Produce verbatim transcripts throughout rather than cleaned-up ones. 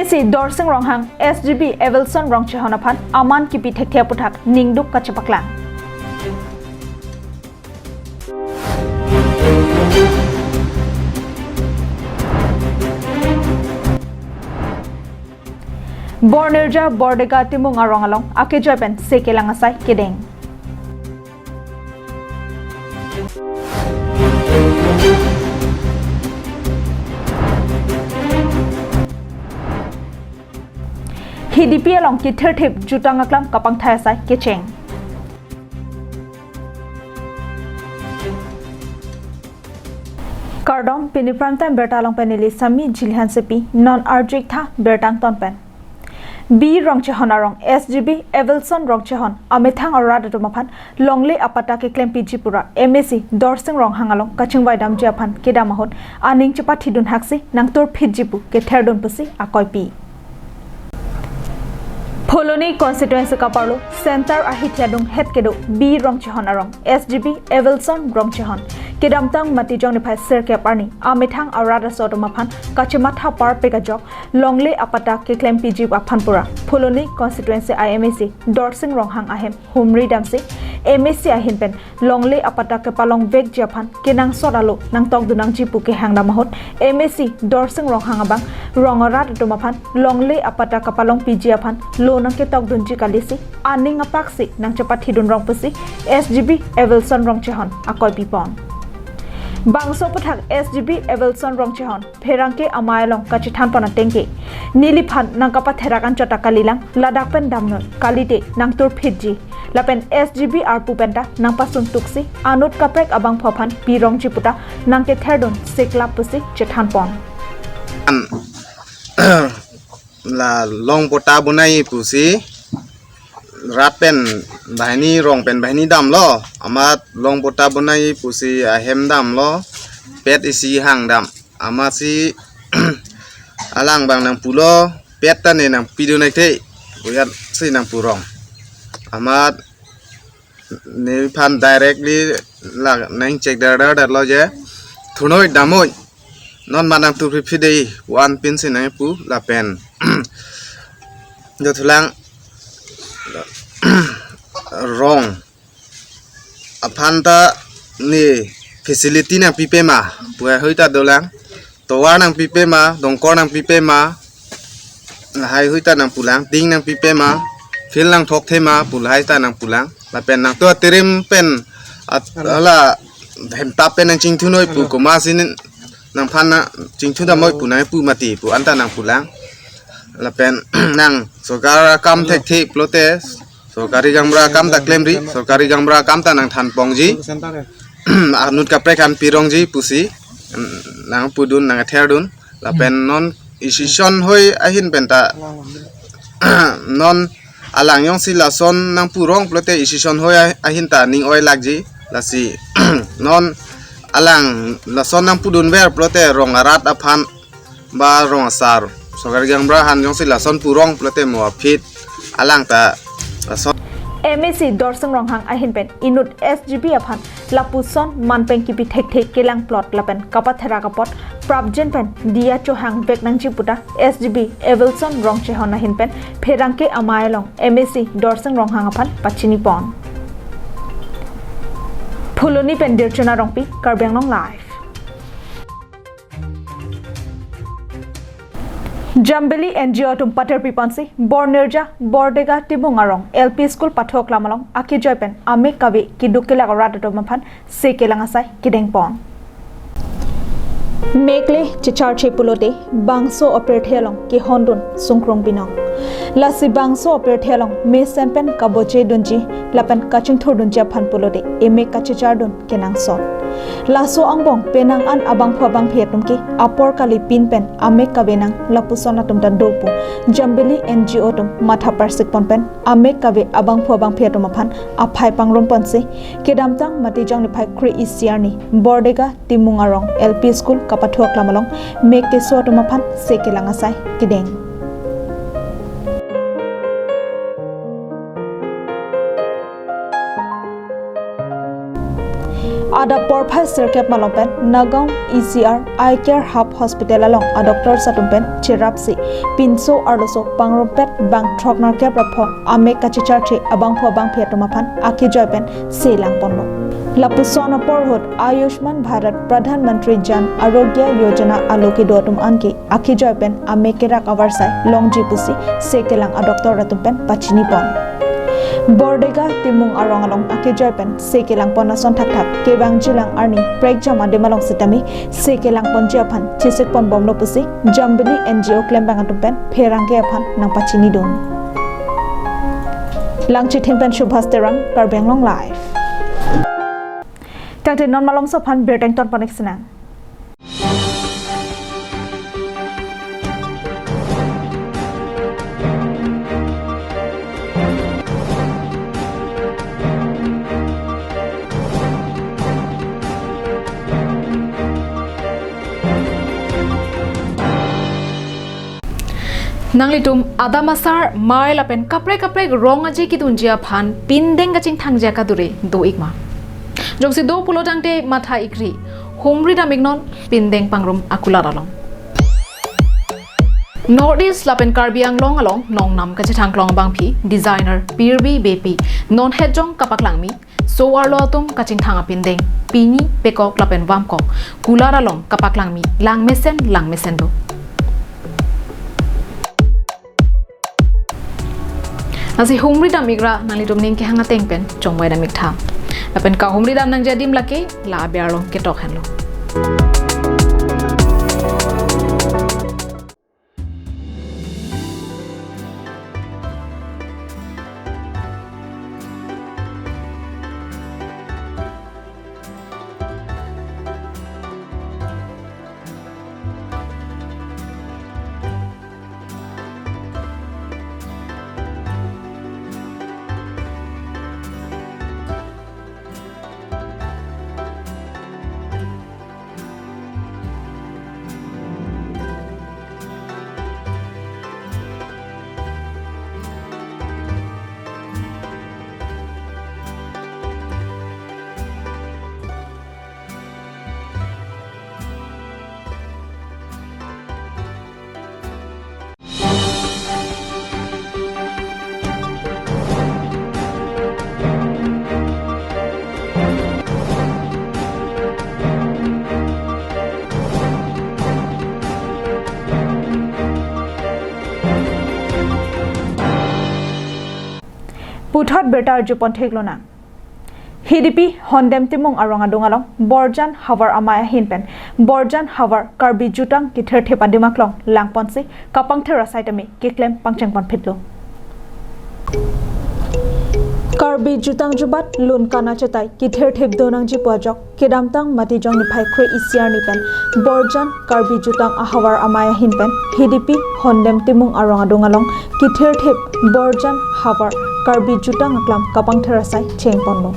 Si Dorsing Ronghang, S G B Evelson Rongchehon aphan aman kipi thekthe aputhak ningduk kachepaklang. Bornirja Bordega Timung arong along akejoi pen sekelang asai kedeng. Hidipi along kithirthip jutang aklam kapangthai asai kecheng. Kardom, pini Prime Time birta along pen neli Sami Jili Hansepi, non arju-ik tha birta angton pen. B Rongchehon arong S G B Evelson Rongchehon amethang arat atum aphan longle apatta keklempiji pura M A C Dorsing Ronghang along kachingvai damji aphan kedam ahut aning chepathidun haksi nangturphitji pu ketherdun pusi akoipi. Phuloni constituency kaparlo center ahithi adung het kedo B Rongchehon arong S G B Evelson Rongchehon kedamtang Matijong niphai sirkep arni amethang arat aso atum aphan kachematha parpik ajok longle apatta keklempiji aphan pura Phuloni constituency I M A C Dorsing Ronghang ahem humri damsi M A C ahin pen longle apatta kepalongvekji aphan kenangsot alo nangtokdun nangji pu kehang dam ahut M A C Dorsing Ronghang abang rong arat atum aphan longle apatta kapalongpiji aphan lo nangketokdunji kalisi aning apaksi nangchepathidun rong pusi S G B Evelson Rongchehon akoipi pon. Bangso aputhak S G B Evelson Rongchehon pherangke amei along kachethan pon ateng ke, neliphan nangkapatherak anchot ta kalilang, ladak pen damnon, kalite nangturphitji. Lapen S G B arpu penta nangpasun tuksi anut kaprek abangphu aphan pirongji puta nangketherdun seklap pusi chethan pon. An la long patta bonai pusi rat pen banghini, rong pen banghini damlo, amat long patta bonai pusi ahem damlo, pet isi hang dam. Amatsi alang abang nangpulo, pet ta ne nangpidun nai the, buyat si nangpurong. Amat nephan directly la nangchek dar dar darlo je, thunoi damoi, non ma nangturphitphit dei, pu an pinsi nangpu lapen dothulang rong aphan ta ne facility nangpipe ma, pu haihui ta dolang, tovar nangpipe ma, dongkor nangpipe ma, lahaihui ta nangpulang, tin nangpipe ma, field nangthokthe ma, pu lahai ta nangpulang. Lapen nangtum atirim pen at-, hala hemtap pen nangchingthunoi pu, komatsi nangphan nangchingthun damoi pu nangpu mati pu anta nangpulang. Lapen nang sorkar akam thekthe pulote, sorkari gaonbura akam ta klemri, sorkari gaonbura akam ta nangthanpongji, anut kaprek aphan pirongji pusi nangpudun, nangtherdun. Lapen non institution hoi ahin penta non alang jongsi lason nangpurong pulote institution hoi ah-, ahin ta ning oi lakji. Lasi non alang lason nangpudunver pulote rong arat aphan ba rong asar, sorkari gaonbura aphan jongsi lason purong pulote mo aphi alang ta lason. M A C Dorsing Ronghang ahin pen inut S G B aphan lapuson manpeng kipi thekthe kelang plot lapen kapatherak apot prapjin pen diya chohangvek nangji puta S G B Evelson Rongchehon ahin pen pherangke amei along M A C Dorsing Ronghang aphan pachini pon. Phuloni pen Dirchona Rongpi, Karbi Anglong Live. Jambili N G O atum paterpi ponsi, Bornirja, Bordega Timung arong L P School pathok lam along akejoi pen amek kave keduk kelak arat atum aphan sekelang asai kedeng pon. Mek le checharche pulote bangso apirthe along kehondun sungkrung binong. Lasi bangso apirthe along mesen pen kaboche dunji lapen kachingthur dunji aphan pulote emek kachechardun kenangsot. Laso angbong penang an abangphu abangphi atum ke apor kali pin pen amek kave nang lapuson atum ta do pu Jambili N G O atum matha parsik pon pen amek kave abangphu abangphi atum aphan aphai pangrum ponsi kedamtang Matijong niphai kre-isi arni Bordega Timung arong L P School kapathok lam along mek keso atum aphan sekelang asai kedeng. Adap porphai sirkep malom pen Nagaon E C R Eye Care Hub Hospital along a-doctors atum pen cherapsi pinso arloso pangrumpet bang throknerkep ra pho amek kachecharche abangphu abangphi atum aphan akejoi pen selangponlo. Lapuson apor ahut Ayushman Bharat Pradhan Mantri Jan Arogya Yojana alo kedo atum anke akejoi pen amek kerak avarsai longji pusi sekelang a-doctor atum pen pachinipon. Bordega Timung arong along akejoi pen sekelangpon ason thakthak kevangjilang arni prekjam adim along sitame sekelangponji aphan chesikponbomlo pusi Jambili N G O klembang atum pen pherangke aphan nangpachinidun. Langchithing pen Subhas Terang, Karbi Anglong Live. Tangte non malomso aphan birta ingtonpon-ik sinang. Nanglitum adam asar, mei lapen kaprek kaprek rong aje kedunji aphan pindeng kachingthangji akadure do-ik ma? Jongsi do pulo tangte matha-ikri, humri dam-iknon pindeng pangrum akulat along. North East lapen Karbi Anglong along nongnam kachethangklong abangpi designer Pirbi Beypi non hetjong kapaklangmi so-arlo atum kachingthang apindeng pini pekok lapen vamkok kulat along kapaklangmi langmesen langmesen do. Lasi humri dam-ikra nanglitum ning kehang ateng pen chongvai dam-iktha. Lapen kahumri dam nangji adim lake la aber along ketok henlo. Puthot birta arjupon theklonang. Hidipi Hondem Timung arong adung along Borjan havar amei ahin pen Borjan havar Karbi Jutang kithirthip adim aklong langponsi kapangthir asai tame keklem pangchengponphitlo. Karbi Jutang jubat lun kana chetai kithirthip donangji pu ajok kedamtang Matijong niphai kre-isi arni pen Borjan Karbi Jutang ahavar amei ahin pen Hidipi Hondem Timung arong adung along kithirthip Borjan havar Karbi Jutang aklam kapangthir asai chengponlo.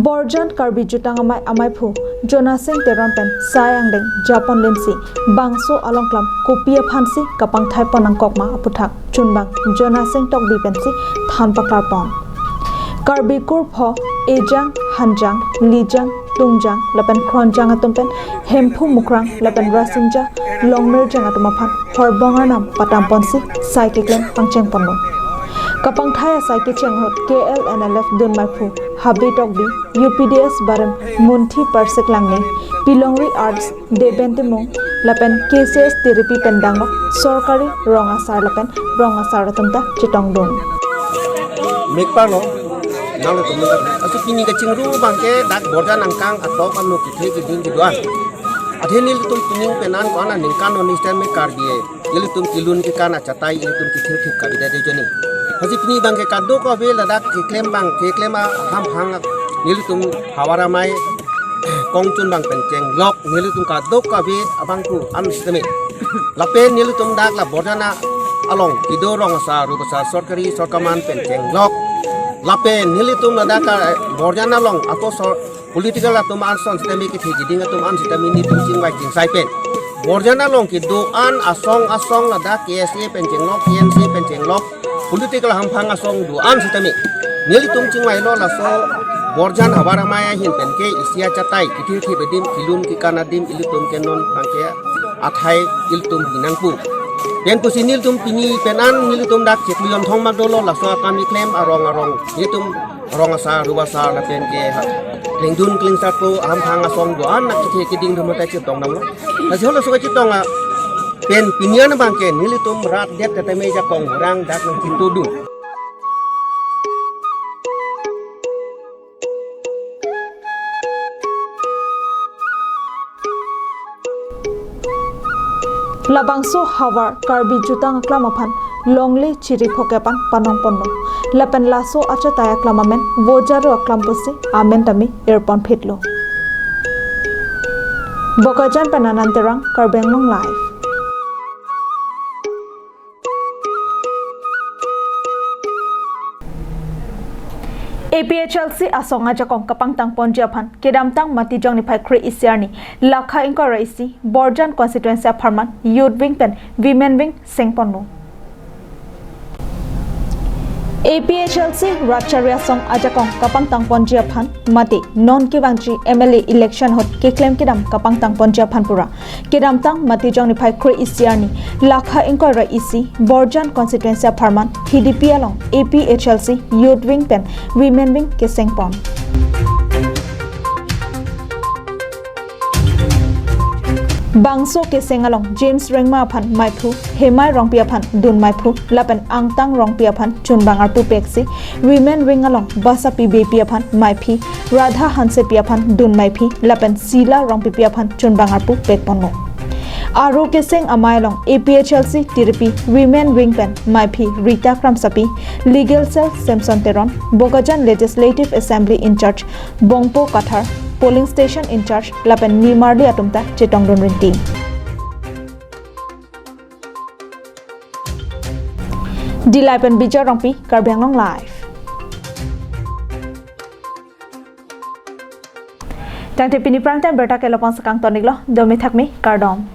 Borjan Karbi Jutang amei ameiphu Jonasing Teron pen sai angdeng japon limsi bangso alongklam kopi aphansi kapangthaipon nangkokma aputhak chunbang Jonasing Tokbi pensi than paklarpon. Karbi kurpho ejang, hanjang, lijang, tungjang lapen khronjang atum pen Hemphu Mukrang lapen Rasinja Longmirjang atum aphan horbong arnam patamponsi sai keklem pangchengponlo. Kapangthai asai kecheng ahut K L N L F dunmeiphu Habe Tokbi, U P D S barim Munthi Parsik Langne, Pilongri Arts Deben Timung lapen K C S Tiripi pen danglok sorkari rong asar lapen rong asar atum ta chetongdun. Mekparlo, nanglo tum nanglo. Asu pini kachingru abangke dak Borjan angkang atok ano kithe kiding kiduan. Athe nelitum pini penan ko-an aningkan non Eastern me Karbi e. Nelitum kelun kekan achatai nelitum kithirthip kabidet ajoine. Asu pini abangke kadokave ladak keklem abang keklem aham hang nelitum havar amei kongchunbang pen chenglok nelitum kadokave abangphu an sitame. Lapen nelitum dak la Borjan along kedo rong asar rup asar sorkari sorkar aman pen chenglok. Lapen nelitum ladak ke Borjan along ako sor political atum an son sitame kethe keding atum an sitame nelitum chingvai chingsai pen Borjan along kedo-an asong asong ladak K S A pen chenglok, T M C pen chenglok, political hamphang asong do-an sitame nelitum chingvailo laso Borjan havar amei ahin pen ke isi achatai kethe kethe adim kelun kekan adim ilitum ke non abang ke athai ilitum hinang pu. Pen pusi nelitum pini pen an nelitum dak chikli yonthong mak dolo laso akam keklem arong arong nelitum rong asar, rup asar lapen ke ha, klengdun klengsat pu hamphang asong do-an nangkethe keding atum ta chetong damlo. Lasi holo so chetong a pen pini an abang ke nelitum rat det tata me ajakong orang dak nangchintu dun. Labangso havar Karbi jutang aklam aphan longle chiri phokep an panong ponlo. Lapen laso achatai aklam amen Vojaro aklam pusi amen tame irpon phitlo. Bokajan pen Anand Terang, Karbi Anglong Live. A P H L C asong ajakong kapangtang ponji aphan kedamtang Matijong niphai kre-isi arni lakha ingkoi ra isi Borjan constituency apharman Youth Wing pen Women Wing sengponlo. A P H L C rat chari asong ajakong kapangtang ponji aphan mate non kevangji M L A election ahut keklem kedam kapangtang ponji aphan pura kedamtang Matijong niphai kre-isi arni lakha ingkoi ra isi Borjan constituency apharman T D P along A P H L C Youth Wing pen Women Wing kesengpon. Bangso keseng along James Rengma aphan maiphu, Hemai Rongpi aphan dun maiphu, lapen Angtang Rongpi aphan chunbang arpu peksi, Women Wing along Basapi Beypi aphan maiphi, Radha Hansepi aphan dun maiphi, lapen Sila Rongpipi aphan chunbang arpu pekponlo. Aro keseng amei along A P H L C Tiripi Women Wing pen maiphi Rita Kramsapi, Legal Cell Samson Teron, Bokajan Legislative Assembly in-charge Bongpo Kathar, Polling Station in-charge lapen nimarli atum ta chetongdun rinti. Dillai pen Bijay Rongpi, Karbi Anglong Live. Tangte pini prime time berta ke lapu-an si kangton-iklo, dome thakme, kardom.